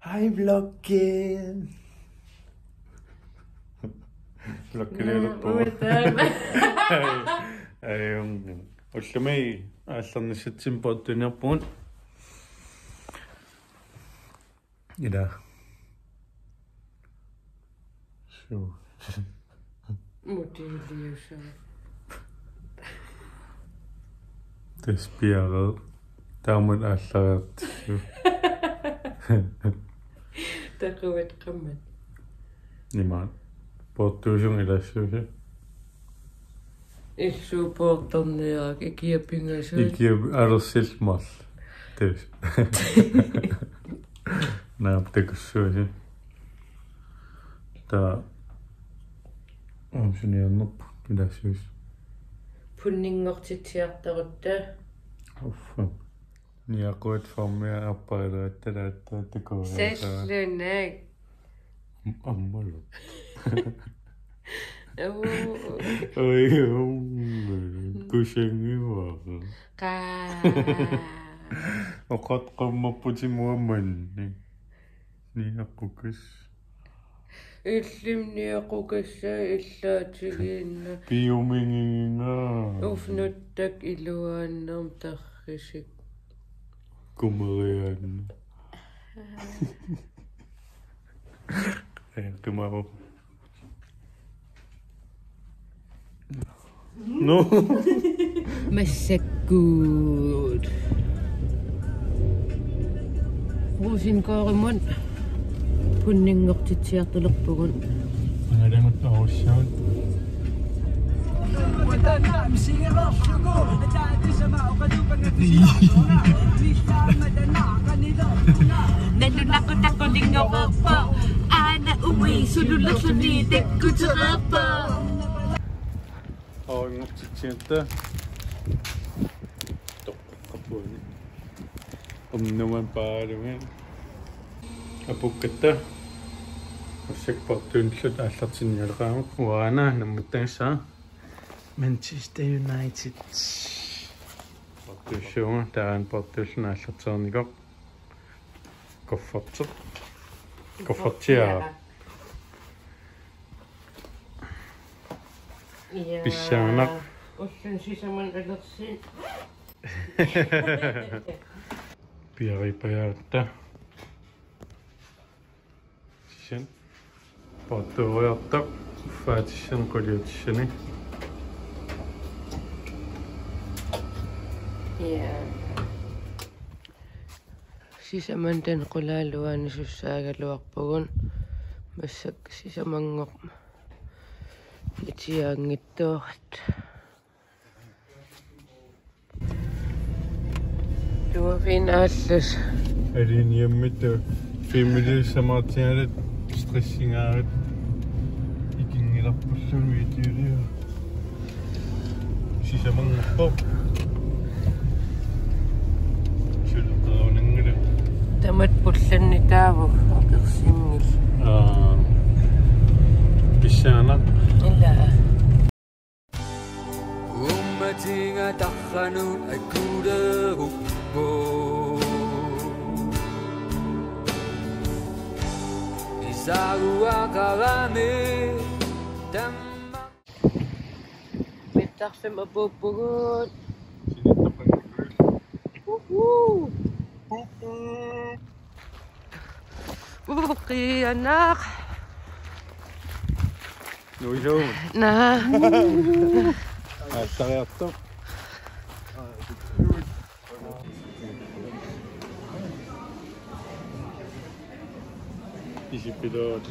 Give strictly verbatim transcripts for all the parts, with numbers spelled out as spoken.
Hej, vloggen. Vloggiliorpoq. Ullumi aallarnissatsinni poortuiniarpugut. Ila. Suu. Mutiliusaa. Taspiareer. Taamatut aallariartissaaq. Takuat qammat. Nimaat. Poortuusunga ilassuusi. Illuup poortorniarak ikia pingasut. Ikia alersilmar. Tes. Naap takussuusi. Taa. Om suniannerp ilassuusi. Punninngortitsiartorutta. Uffa. Niaquat formia apparilaat talaattaa takuaasa. Sallunak. Ammalu. Uu. Oi, um, kusangivara. Qaa. Oqat qammapput imuamanni. Niaqukas. Illimni aqukassaa illaatigiinna. Piuminginnga. Ufnuttak iluaannarmik tarrisik. Kumeriaanna. Ee, qimaavoq. No. Massakkut. Rosengårdimut punninngortitsiartulerpugut. Angalanut aarussavat. Nalunaqutaq qulinngorpoq. Aana umi sululerluni takkutereerpoq. Aajunngortitsigatta. Toqqoqqapuani. Umnuman paalunga. Apukkatta. Massakkut poortuinnarluta aallartinnialeqaagut. Uanga nammineq tassami Manchester United. Poortuissuunga, taanna poortuilluni aallartereernikoq. Kufferti. Kuffertia. Ja. Pissanganaq. Ulluni sisamanut alersinnut. Piaripajaarta. Sisan. Poortuugatta. Uffaatissani quliutissani. Ja. Sisamanut taanna qulaaluit aana sussaagaluarpugut. Massakkut sisamanngormat itiaanngitsoorata. Tuavin aallas. Aliniammit filmiliussamaartigaluta stressingaarluta ikinngilarpulluunniit videoliu. Sisamanngorpoq. Suleqarunanngilaq. Tamatta pullannitaavoq akersinngillat. Aa. Pissanganaq. Ila. Uummatiga tarranut akuleeruppoq. Isaaguaqarami tamma. Mittarfimmi apuuppugut. Uhu. Uhu, qiianaq. Nuisoq. Naa. Aattariartoq. Isippiloorluta.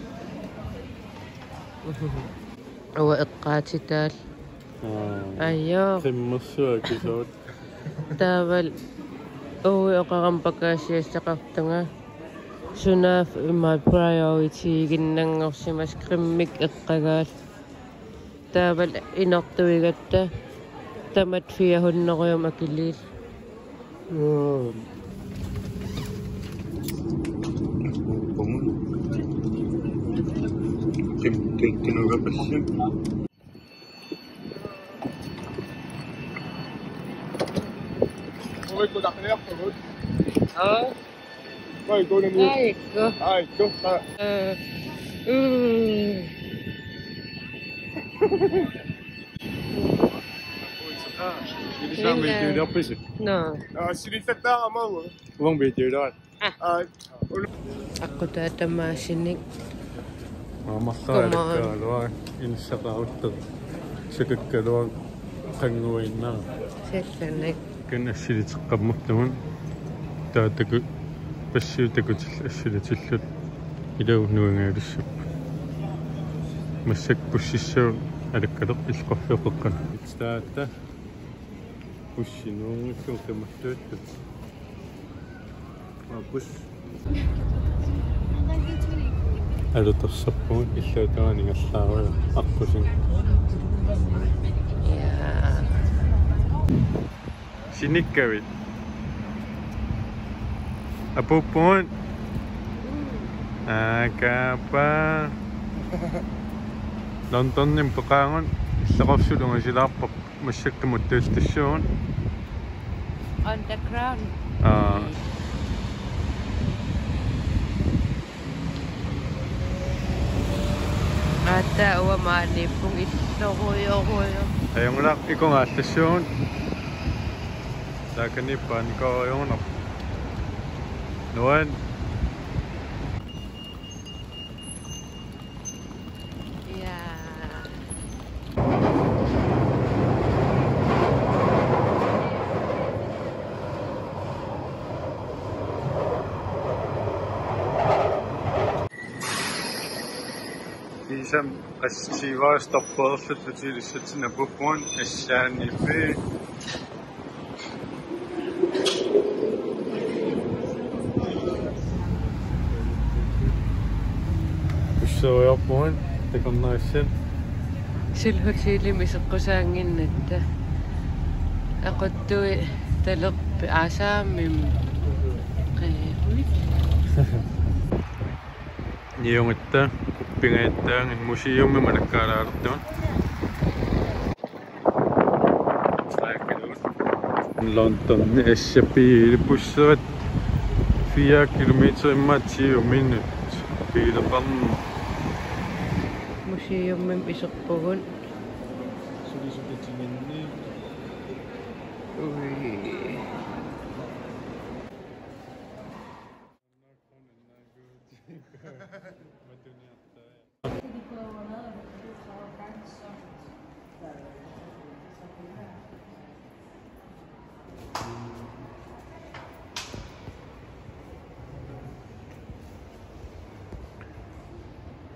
Uanga eqqaatitaalluta. Aa. Ajoo. Qimmersuaq akisuut. Taavalu uanga oqarama pakaasiassaqartunga. Sunaaffa imaat priority-ginnanngorsimasoq qimmikka eqqagaallunga. Taavalu inortuigatta tamatta fire hundrede akiliillunga. Kim, kim, kim, kim. Aa? Ai, go. Ai, go. Ai, go. Ai. Øh. Øh. Nå. Aa, silittattaarama. Uanga videoilaat. Aa. Aqqutaata tamaasinik. Come on. Aammallaaleqqaaluaq inissaqarutta. Sakakkaluaq qannguinnaa. Sallannik. Kan assiliteqqammerlugu. Taava taku-, passiv takutillit assilitilluta. Ilaa nuangaalissapput. Massakkut pussissaaq alakkartoq illoqarfeeqqaqqan. Taava bussi nuunngillugu tamattuattut. Aa, bus. Alutorsarpugut, illuatungaa ingerlaarlugu aqqusineq. Ja. Sinikkavit? Apuuppugut. Aakaapa. Londonimi peqaagut, illoqarfiup ungasilaarparput. Massakkut tamattuattut. On the ground. Aa. Aatsaat uanga maaniippunga illorujorujoq. Ajunngilaq, ikunnga aallassuugut. Taakaniippaanikorujugunarpoq. Nuan. Ja. Kiisami qassit tiivaarstopperlutut ilissatsinnapuppugut assaannipi. Usseriarpugut takornariassat. Suli hotelimi iseqqusaannginnatta. Aquttui talerpi aasaammim. Qeeruit. Niungatta, uppingajattaanngin museumimi nakkaalaalertugut. London S P busserat fire kilometer immaqa tyve minut. Biileqarn. Museumimi iserpugut. Ui.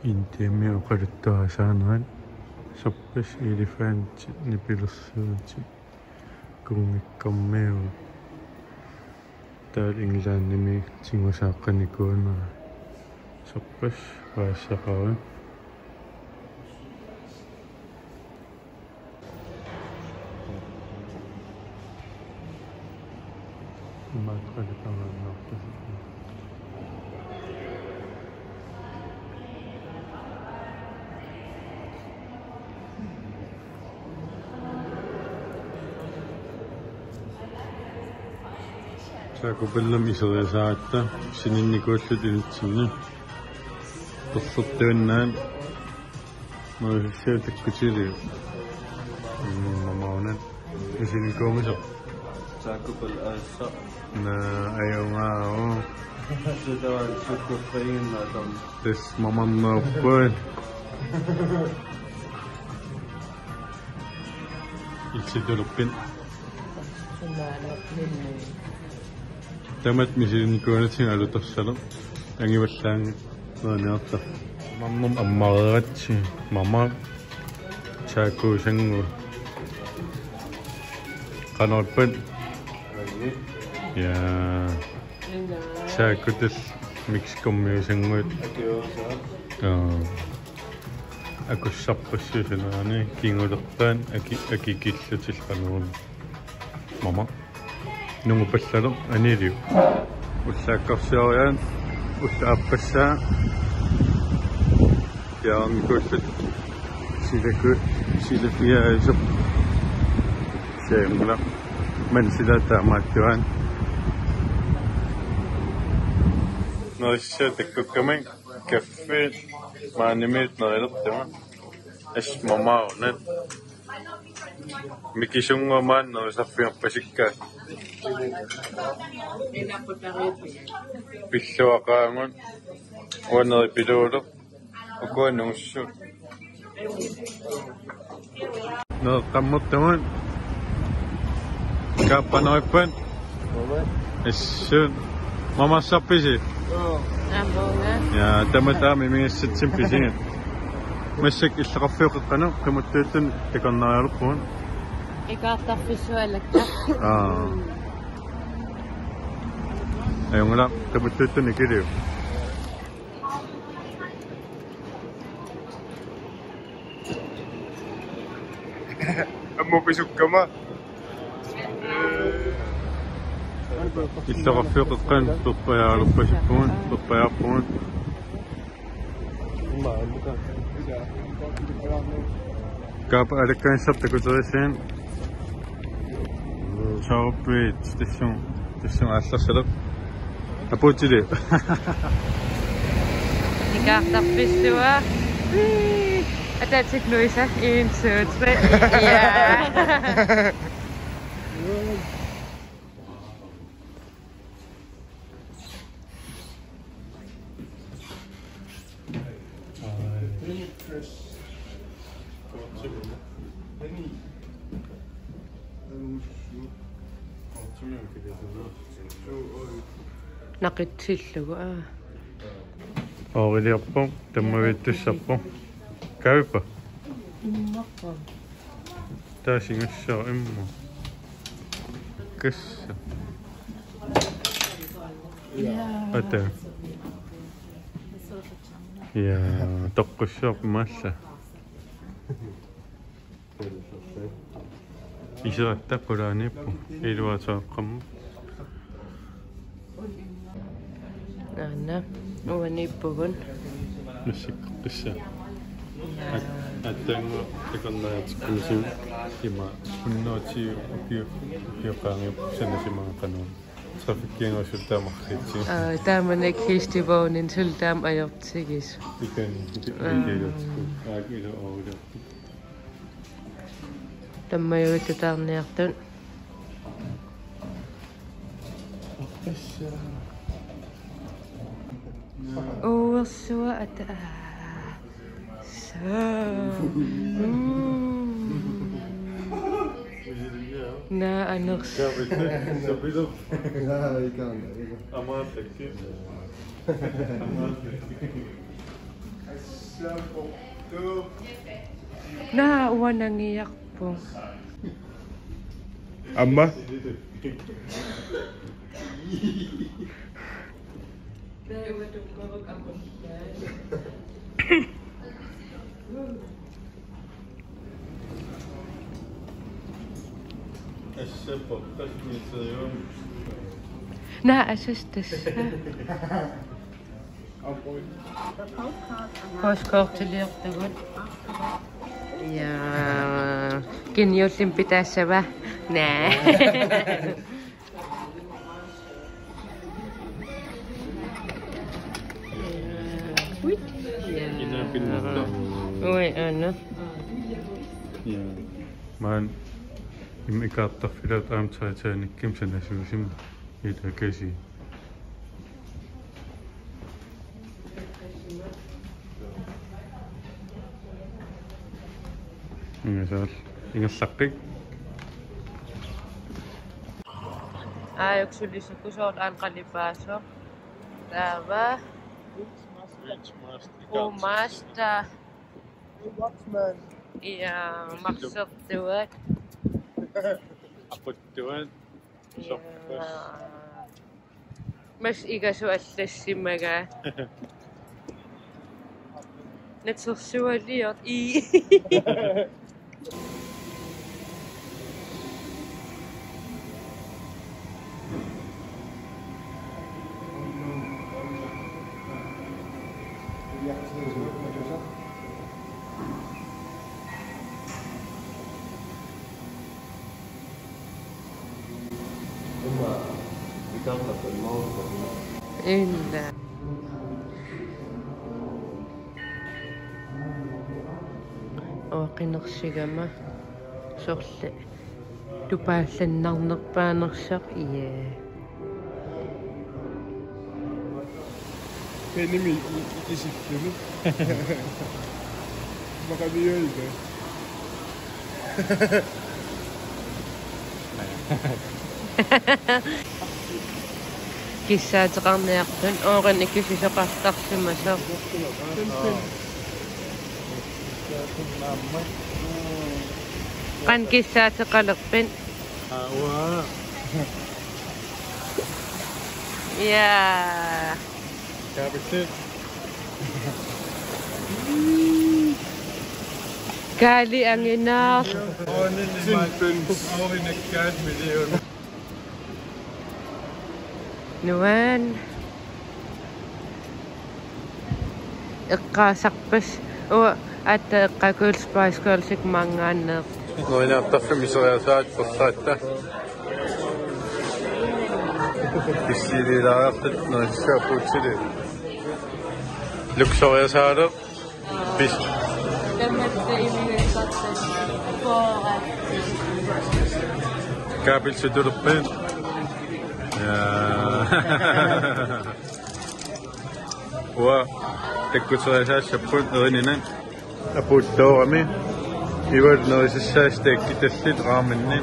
Indiami oqaluttuarisaanerat, sorpassuit elefantit nipilersuutit kunngikkormiut. Taava Englandimi tigusaaqqanikuunera. Sorpassuit paasisaqaruit. Imaattoqaluttuarisaanerat. Taakku pillami iseriasaaratta sininnikuulluta inutsinni. Torsortuinnaat maasissiaq takkutiliuk. Mm, mamaunat. Isinnikuumisoq. Taakku pillaassaq. Naa, ajugaavoq. Sutavan sukkuffiginnaatam. Tassa mamarnerupput. Illit tulerpit? Sunaana minni. Tamatta misilinnikuunatik alutorsaaleq. Angivallaanngilaq. Maaniarta. Mamarneq ammareeratsi. Mama. Taakkuusannguit. Qanorpit? Ja. Taakkuutallit Mexicomiusannguit. Aa. Akussarpassuit sanaani kingulerpaat aki-, akikillutillu qanoruna. Mama. Nungupallaleq aniliuk. Ullaakkorsioriaat, ullaappassaa. Piareernikuulluta. Silaku-, silapiaasoq. Siamla. Mansila taamaattuaan. Nerissut takkukkamik kaffi maanimiit nerilertama. Asmamaunat. Mikisunnguaq maani nerisarfigerpasikkaat. Pilluaqaagut. Uanga neripiluuleq. Ukua nungissut. Neqqammertugut. Kaappanarippat. Assut. Mamarsarpisi? Aamma uunga. Ja, tamatta aamma imigassatsinnut pisigut. Massakkut illoqarfiup qeqqanut qimattuuttut takornarialerpugut. Ikaartarfissuaq alakka. Aa. Ajunngilaq qimattuuttut ikiliuk. Ammut pisukkama. Illoqarfiup qeqqanut perpajaalerpasippugut, perpajaarpugut. Kaapa alakkanissarput takuteriassagit. Soorpiit tassunga, tassunga aallarsallugu. Apuutiliuk. Ikaartarfissuaq. Wee. Ataatsip nuisa. En, to, tre. Ja. Naqitsillugu, aa. Ooriliorpoq, tammavittussarpoq. Kaavippa? Immaqqa. Taasingassaq imma. Kassa. Ata. Ja, toqqussuaq maalla. Iseratta qulaaniippoq iluatsaaqqamma. Naana, uaniippugut. Nassikkoqqissaa. At-, attaannguaq takornariatikkumisumik ima hundrede ti ukiu-, ukioqaangiupput sanasimagaqanuun. Trafikkianngusut tamarriitsi. Aa, taamanikkut hestevognin suli taama ajortigisoq. Ikan, ikan, aa. Ikan, ikan, ikan, ikan. Tammajuitsutarniartut. Uersuaq ata-, aa, saa. Mm. Naa anersoq. Naa uanga nangiarpunga. Aamma. Naa asastas. Postkortiliortugut. Ja. Kina juullimik pitaassava? Naa. Ui. Ui, aana. Ja. Maani immikartarfilaat aamma Titanic-imi sanasuusimasoq. Ila kasi. Ingasaal, ingerlaqqik. Aajuku suli sukusoorlu aana qalipaasoq. Taava. Beach Master. Beach Master. Watchman. Ja, marsertuat. Aputtuat. Ja. Mas igasu allassimagaa. Natersualior. Ii. Illa. Qinersigama soorlu tupaallannarnerpaanersoq, ija. Penimi i-, i-, isikkilu. Maqaviuiga. Kissaateqarniartut, ooqan ikisisoqartarsimasoq. Qanoq kissaateqalerpit? Aa, uanga. Ja. Kaapitsi. Kaali anginar. Sinpin. Nuan. Eqqaasarpas. Uanga aatsaat eqqaakuullunga Spice Girlsip maanngaanneersoq. Nuannaartarfimmi iseriasaat persaattat. Pissililaartut nuannissaat puutsili. Luksoriasaaleq. Pis. Kaapitsi tulerpit. Ja. Uanga takkuteriasaassapput erinina. Apuuttoorami. Ivalu nerisassaasi takkutillit raamenni.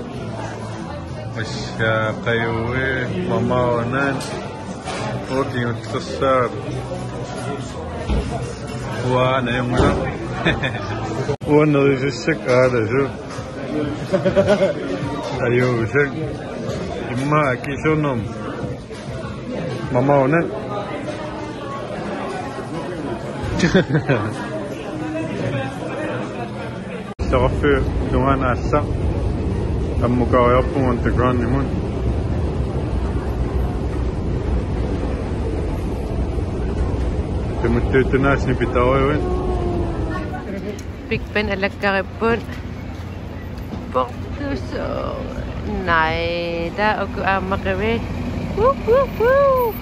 Assa qajui mamaunaan. Uanga kingullersaat. Uanga najunngilaq. Uanga nerisassaq aalasoq. Ajuusoq. Immaqa akisunnermik. Mamaunaan. Soqarfiup tungaanut aallaq. Ammukariarpugut undergroundimut. Tumuttuuttunaasni pitarujuit. Big Ben alakkaripput. Portuso. Nai, taava uku aamma qivi. Woo, woo, woo.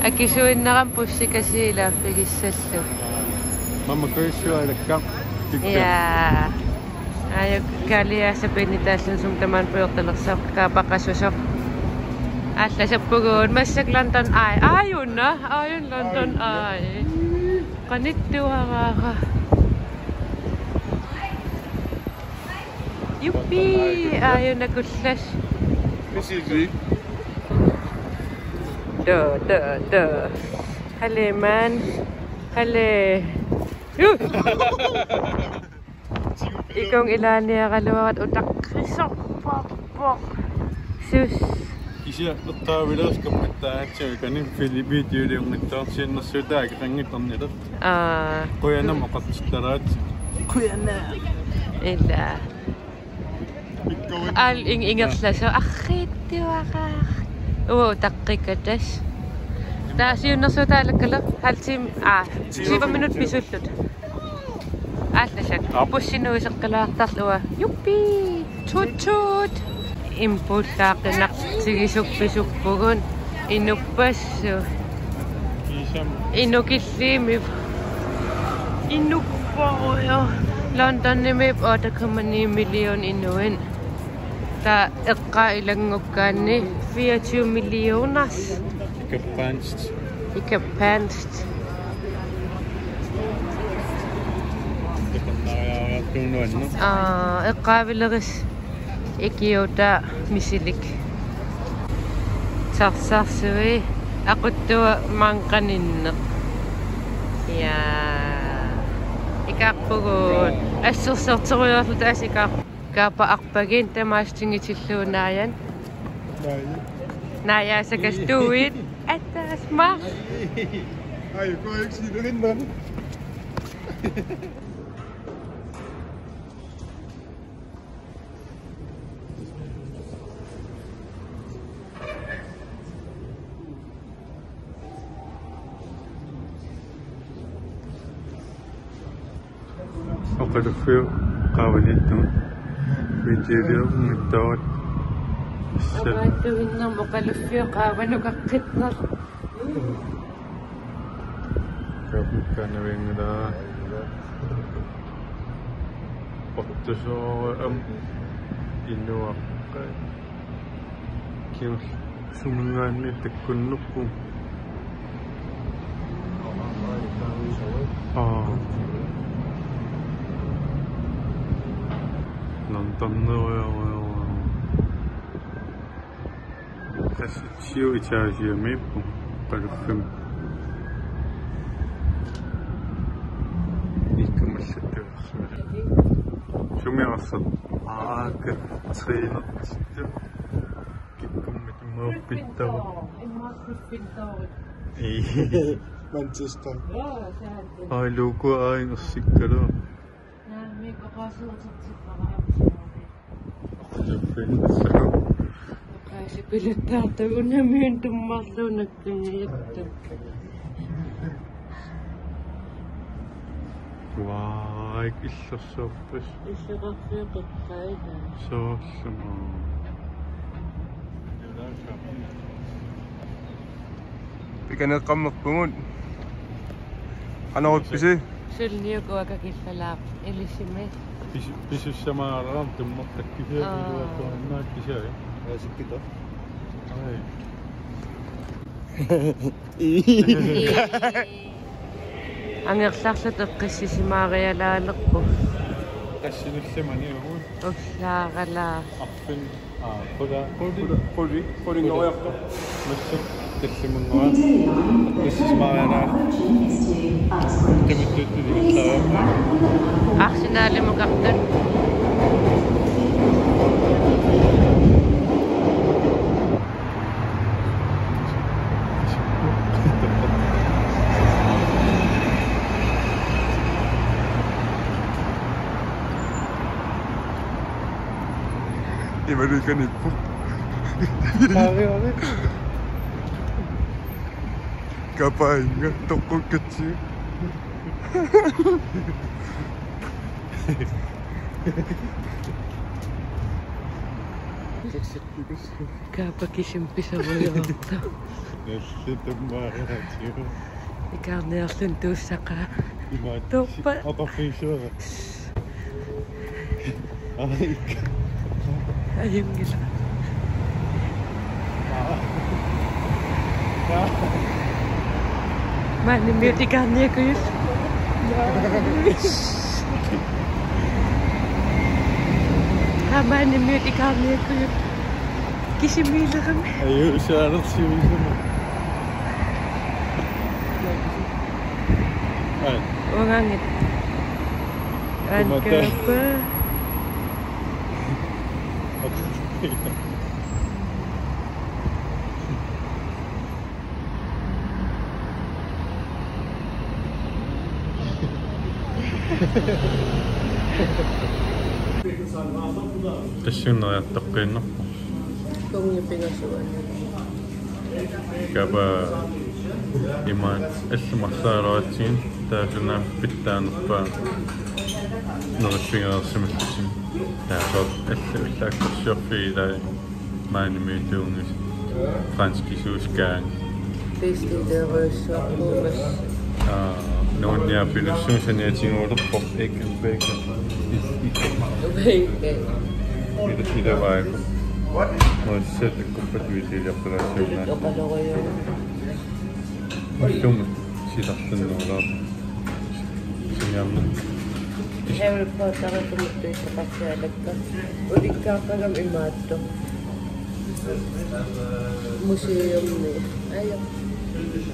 Akisuinnarami bussikasiilaaffigissallugu. Mama kuissualakka. Ja. Aajuku Kaaliaasa pinitaallun sum tamaan pujortalersoq kaapaqassusoq. Aallasappugut massakkut London Eye. Aajuna, aajuna London Eye. Qanittuaraara. Juppi, aajuna kullas. Misili. Da, da, da. Halle, mand. Halle. Ju. Ikung ilaaniaraluarat utaqqisorpoq. Sus. Kisianni eqqaavileruskammattaartut kanik filmi videoliunngitsoorsinnersuutaakitsanngitsornilu. Aa. Qujanaq oqartittaraat. Qujanaq. Ila. Al ing ingerlasoq arriitsuaraaq. Uagut utaqqikkatta. Taava siunnersuutaallakkalu halv time, aa, tyve minut pisulluta. Aallasaq. Aap. Bussi nuiseqqilaartarlunga. Juppi. Tut tut. Impuullaaqqinartigisuppisuppugut. Inuppassu. Inukilliimmi. Inupporujo. Londonimi otte komma ni million inuit. Taava eqqaa ilanngukkaanni fireogtyve millioner. Ikappaansit. Ikappaansit. Aa, eqqaavilerisi ikiuutaa misilik. Sarsarsui aquttua manqaninneq. Ja. Ikaarpugut. Assersorterujoorluta as ikaar-, kaapa arpagin tamaasa tingitillugu naajan. Naaja. Naaja sakastuit. Atas mar. Ai, kuaiksi rinnan. Oqaluffiup qaavaniittumut videoliornittoq. Oqaluffiup qaavanut ukaqqitsoq. Kaapikkaanavianngilaa. Portusoorami inuaqqat. Kiusuminngaanniit takkunnerpugut. Aa. Londoneriarujussuuvoq. Tassa syv etagemiippugut, qalluffim. Ikkamallattuarsuuvoq. Sumi arsaq? Aa, ka-, trænertittoq. Kikkummik immaqa pittava. Immaqa pittava. Ii. Manchester. Joo, se er det. Aa, logo er en sikkerhed. Naamik oqaasiutertippara. Oqaasipiluttartugut unammiunut tummarluunnakkut. Uaa, illersorpassuit. Illersorpassuit qeqqaat. Soorlumi. Pikaneeqqammerpugut. Qanoq ippisi? Suliniukuakka killalaaq ilisimi. Pis-, pisussamaarami tummartakka kisianni. Aa. Iluaqquannaak kisianni. Aa, sikkita. Ai. Angerlarluta eqqissisimaarialaalerput. Qassinullimani uagut. Ullaaralaa. Arfin. Aa, qula-, quli-, quli-, qulinngoriartoq. Massakkut tallimanngua. Qissisimarianaa. Timittut tiligallaarama. Arsenalimukartut. Imaluunniit kanippu. Aavi, aavi. Kapainga toqqukkatsi. Kaapa kisimi pisarujoortoq. Nallitummaariartigu. Ikaarniarluni tuussaqaa. Imaat. Tuppa. Atorfiissuara. Ai. Ajunngilaq. Aa. Aa. Maanimiut ikaarniakkujut. Aa, maanimiut ikaarniakkujut. Kisimiilerami. Ayu, saalersiuisama. Ai. Uangaanngitsoq. Kumata. Ankapa. Tassuuna neriartoqqiinnarpoq. Kungipingasuani. Kaapa imaat allumarsaaluaratsigit taasuna pitsaanerpaaq neriffigeriarsimallusi. Taasooq allu ullaakkorsiorfiit ilai maanimiuttuunngilaq. Franskisuuskaang. Pestideruissuarpuumas. Aa, nuunniarpilussuup saniatigoolerpoq Egg and Bacon. Is, is. Bacon. Ila, ila vaiku. Mossat kuppat vitiliarpalaassuunga. Oqalorujuuvoq. Ullumi silartunnuulaarpoq. Siniarmi. Harry Potterimut tuisaqarsialakka. Ulikkaarpagami imaattoq. Museumi. Ajo.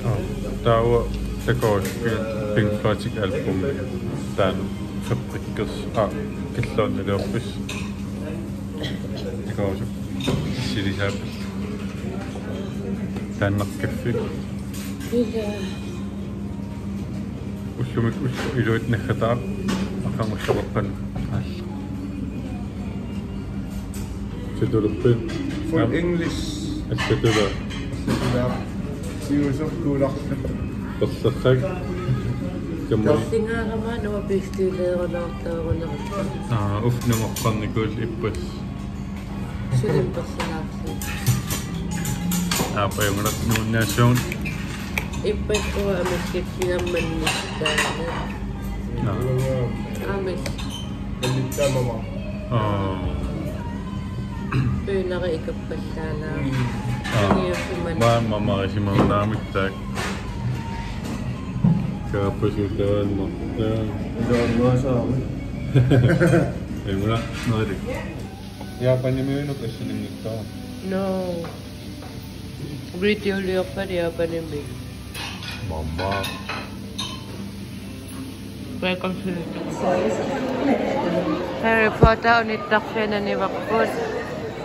Aa, taava takorusuppit Pink Floydip albumi. Taanna Fabrikkers, aa, kalluunniluarpis. Takorusuppit. Silisaappit. Taanna kaffi. Ila. Ullumi ullut iluit naggataa aqagu ulloqeqqanut. Aalla. Situluppi. Full English. Assatula. Assatula. Siusoq kuularlu. Perserrak. Kamma. Singaarama nuappistileerunaartaarunarpa. Aa, ufnungoqqarnikuul ippas. Sulim persernaarsi. Aa, pajunngilaq nuunniassuunga. Ippassua amiskikkigammanni taanna. Naa. Amis. Taamama. Aa. Peenara ikappallaanaa. Aa. Iniussiman. Maa mamarisimannaammik taak. Kaappasulluarnartaa. Iluarnuasaami. Imma, noori. Japanimiunuk assilinngitsoq. No. Videoliorpat Japanimi. Mamma. Welcome to the Harry Potter unittarfiananivarput.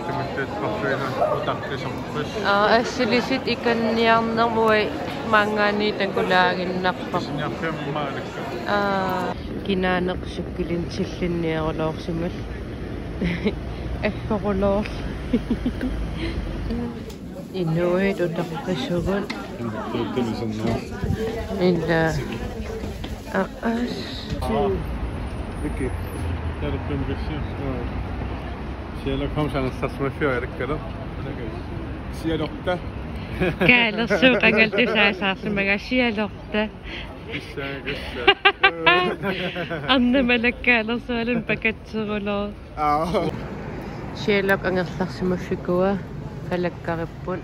Timittuuttarfianani utartisorpus. Aa, assilisit ikanniarnermut maanngaanniit takulaaginnarpoq. Isinniarfiamma maalakka. Aa, kinaaneq cykelin sillinniarulorsimallugu. Akkoruloor. Inuit utaqqisugut. Ila. Aas. Ikke. Täällä on kysymys. Siellä kom sana sasma fjørekalo. Sieltä. Kaalersuup qangali tusaasaarsimagaa sialorta. Kissa, kissa. Arnamalakkaalersualun pakatserulor. Aa. Sialak angerlarsimaffikua kalakkaripput.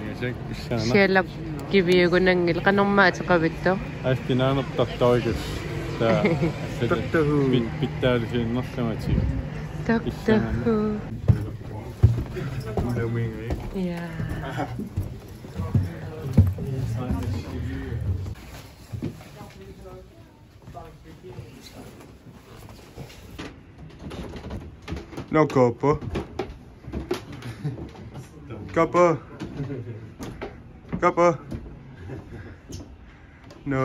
Iasik, issaana. Sialak kiviugunanngilaq, qanormaa ateqavittoq. Aas kinaanertartorigus. Taa. Doctor Who. Pit-, pittaalisiinnarlumatik. Doctor Who. Issaana. Unamingui. Ja. No, Kopo. Kopo. Kopo. No.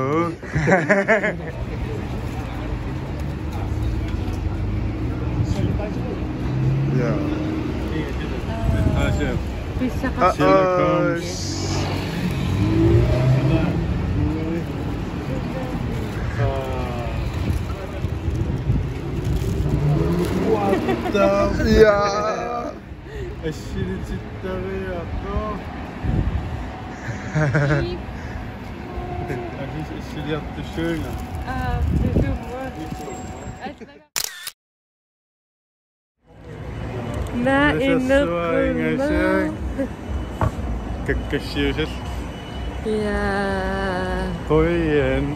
Yeah. Pissaqarpoq. Uh-oh. What the? Yeah. Assilitsittariaqartoq. Assis assiliartussuunga. Aa, tusumma. Naa ineqqunnaa. Kakkassiusat. Ja. Qujan.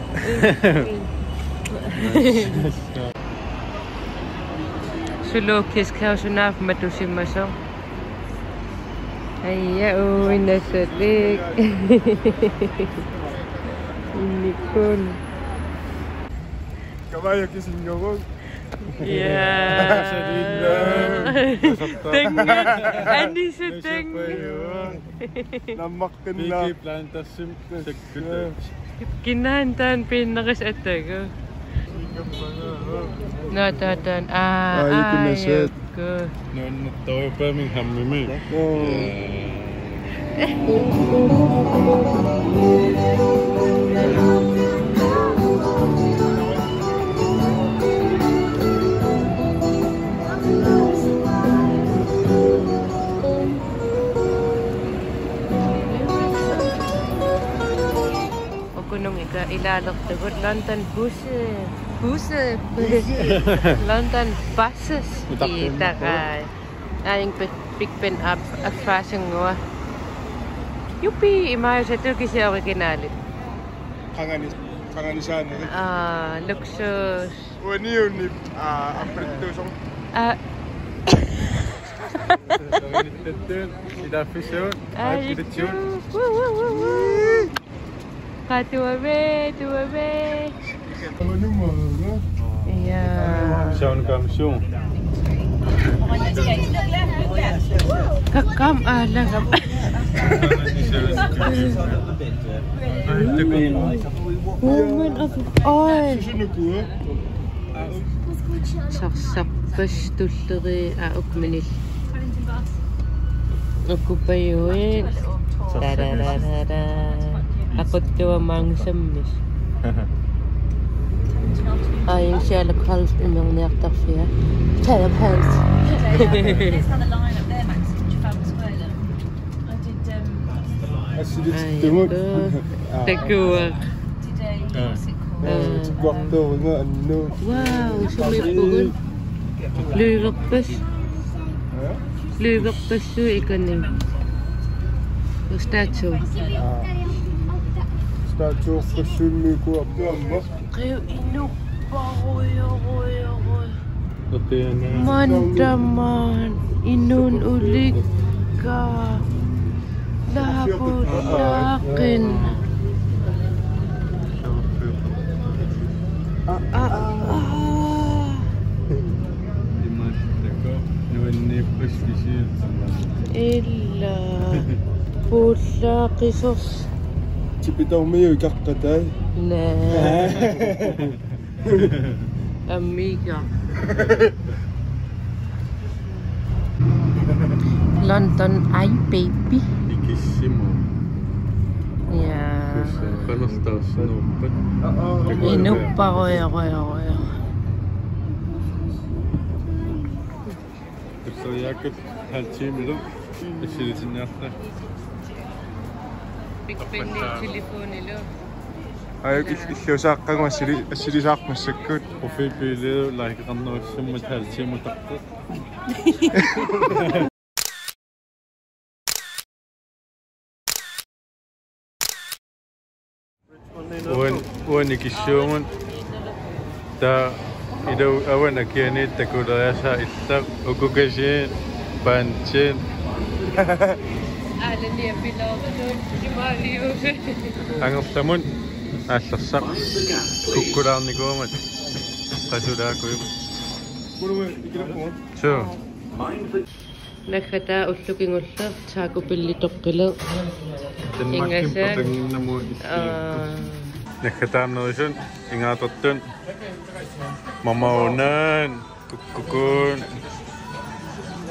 Zoologisk have sunaaffa matusimasoq. Aja, uinasalik. Inikun. Kavaya kisingoruk. Ja. Tanga. Anisa tanga. Nammaqqinna. Peaky Blindersimik sakkuta. Kinaana taanna piinnaris atagu. Naa taanna. Aa, aa, aa, ikunasat. Nuannertorujuppoq Birminghamimi. Oo. Ukununngikka ilaalertugut London bus. Bus. London buses. Utartuinnarpoq. Ii, takai. Aing Big, Big Ben af-, affaasunngua. Juppi, imaajusatut kisianni originaalit. Qangani-, qanganisaanerit. Aa, luksus. Uaniunni, aa, appelittuusoq. Aa. Ilaaffissuun. Aa, aappilatsuun. Woo, woo, woo, woo. Qaa tuame, tuame. Ja. Sound commission. Kakkam alagam. Woman of, oi. Sarsarpassuit tulliit, aa, ukminil. Ukupajui. Tarararara. Aquttuamaanngussammis. Aing Sherlock Holmes imerniartarfia. Sherlock Holmes. There's another line up there, Max. Trafalgar Square, look. I did, um, Aai, takuak. Did a, what's it called? Tikkuartoorunga annu. Wow, sumiippugut. Løverpas. Løverpassuit ikani. Statue. Statue passuit miikuartuamma. Qiu inupparujorujorui. Mantamaan inun ulikka. Lapullaaqin. Aa, aa. Illa. Puullaaqisoq. Tipitormiu ikaqqatai. Naa. Amiga. London Eye, baby. Ikissimo. Ja. Qanortaarsinerpat. Inupparujorujorui. Tussoriaakkat halv time ilu. Assilitinniarta. Big Benny telefonilu. Ajuk il-, illuusaaqqagu assili-, assilisaaq massakkut. Profilbillede likeqarnerussammat halv time utartoq. Uan-, uani kissuugut. Taava ila uani akiani takuleriasaat illaq ukukasiit paantit. Aalani apiloortut imaaliu. Angerlamut aallersaq kukkulaarnikuumat. Qasulaakujuk. Suu. Naggataa ullup kingulleq taakupilli toqqileq. Ingasat. Aa. Naggataa nerisut ingaattortut. Mama unaat kukkukuun.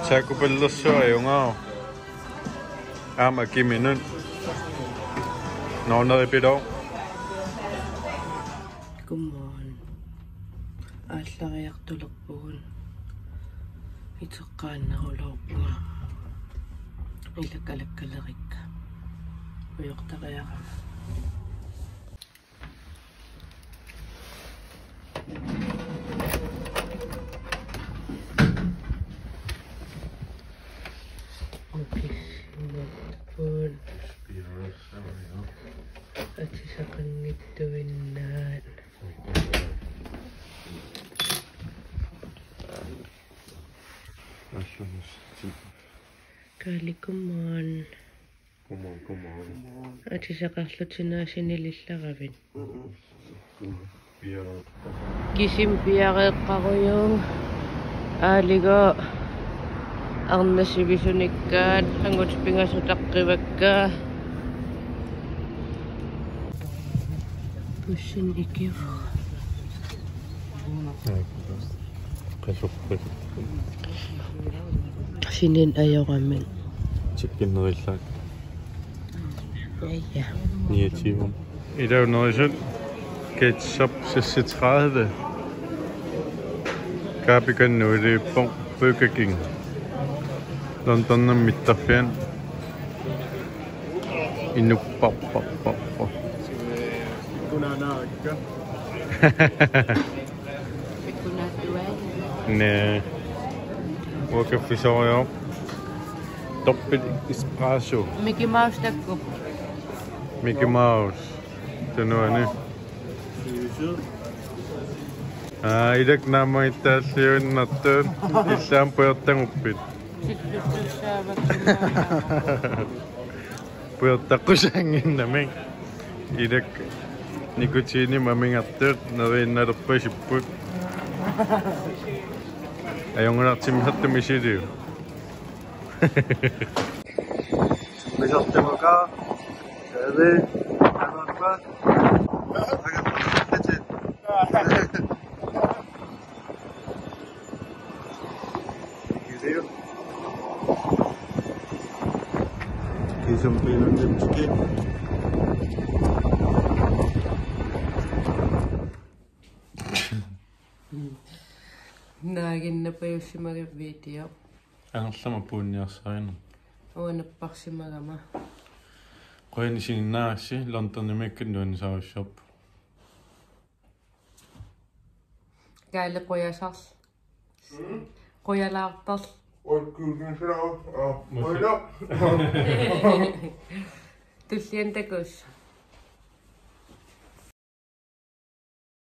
Taakupillersuaq ajungaavoq. Aamma akiminut. Nooneripiloq. Godmorgen. Aallariartulerpugut. Iteqqaannaruloorpunga. Ilakkalakkalerikka. Ujoqtariarama. Atisaqanngittuinnaat. Kaali, godmorgen. Godmorgen, godmorgen. Atisaqarlutit naasinilellaravit? Kisimi piareeqqarujuk. Aaliga arnat sivisunikkaat, angut pingasut taqqivakka. Bussini ikiuvoq. Qasoqqut. Sinin ajoramik. Chip-innerullaaq. Ja, ja. Niogtyve. Ila unerisut Ketchup seksogtredive. Kaapikannuiliippoq Burger King. Londonimi mittarfiani. Inupparparparpar. Pikkunaannarakka. Pikkunaattuaat. Næ. Uanga kaffisoriarlunga. Dobbelt espresso. Mickey Mouse takkuppoq. Mickey Mouse. Tunuani. Aa, ilak naammagittaalliuinnartut. Illit aamma pujortaguppit? Silluttussaavakka. Pujortaqqusaannginnamik. Ilak nikutiinimik amigartut neriinnalerpasipput. Ajunngilaq timmisartumik isiliu. Misartamuka. Savi. Aamma. Kisum piinunnik. Naaginnapajussimagavit video. Angerlamut puunniarsarineq. Uanga napparsimagama. Qujanaq isiginnaagassi, Londonimiikkatta nuannisarujussuarpoq. Kaali qujasarl. Qujalaartarl. Oikkuutinsaa. Aa, oila. Tulliani takuss.